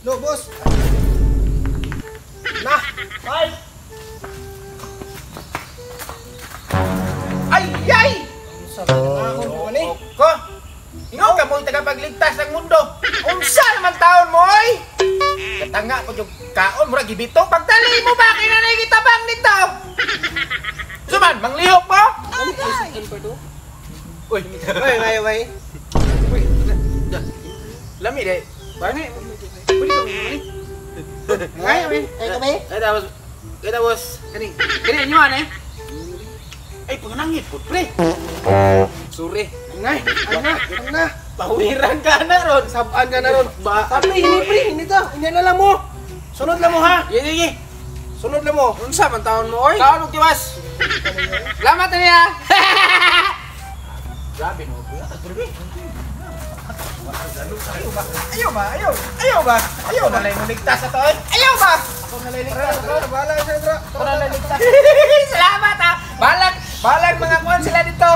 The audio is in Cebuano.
No, boss. Na, bye. Ay, ay! Unsa man ako ni? Ko. Ingon ka mo'y tagapagligtas ng mundo. Unsa naman taon mo, oy? Katanga ko yung kaon, murag gibito. Pagtali mo ba, kinanay gitabang nito? Suman, manglihok mo? Uy, Uy, may may. Uy, lami de. Bani, pwede ka mo ni. Ay, ay, ay kami. Ay, tapos, ay, tapos, kani, kani, inyo eh. Ay, panganangit po, pre. Sorry. Ngay, ay na, ay na. Pahuwiran ka na ron. Sabaan ka na ron. Ba, Sabi, ini pre, ini ta. Ini na lang mo. Sunod lang mo ha. Sige, sige. Sunod lang mo. Unsa man taon mo, oy? Kaon og tiwas. Salamat na niya. Grabe no, kuya. Ayaw ba? Ayaw ba? Ayaw. Ayaw ba? Ayaw ba? Nalay mo ligtas ato, oy. Ayaw ba? Ako nalay ligtas ato. Bahala ka sa Ako nalay ligtas. Salamat ha. Balag, balag mga kuan sila dito.